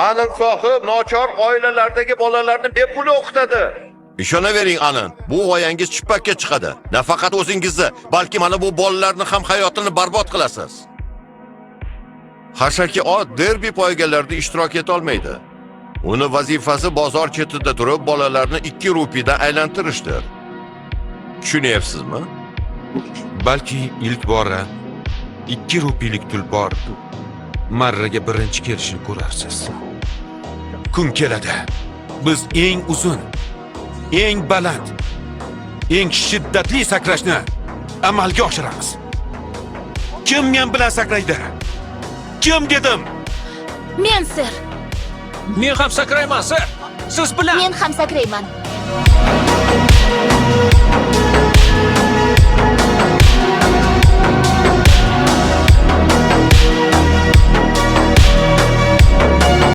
Anil sohib nochor oilalardagi bolalarni bepul o'qitadi. Ishonavering, Anin, bu g'oyangiz chippakka chiqadi. Nafaqat o'zingizni, balki mana bu bolalarni ham hayotini barbod qilasiz. Hashaki ot derbi poygalarida ishtirok eta olmaydi. Uni vazifasi bozor chetida turib bolalarni 2 rupidan aylantirishdir. Tushunyapsizmi? Balki ilk bora 2 rupilik tulpor marraga birinchi kelishini ko'rarsiz. Kun keladi. Biz eng uzun, eng baland, eng shiddatli sakrashni amalga oshiramiz. Kim men bilan sakraydi? Kim dedim? Men, sir. Men ham sakrayman, sir. Siz bilan. Men ham sakrayman.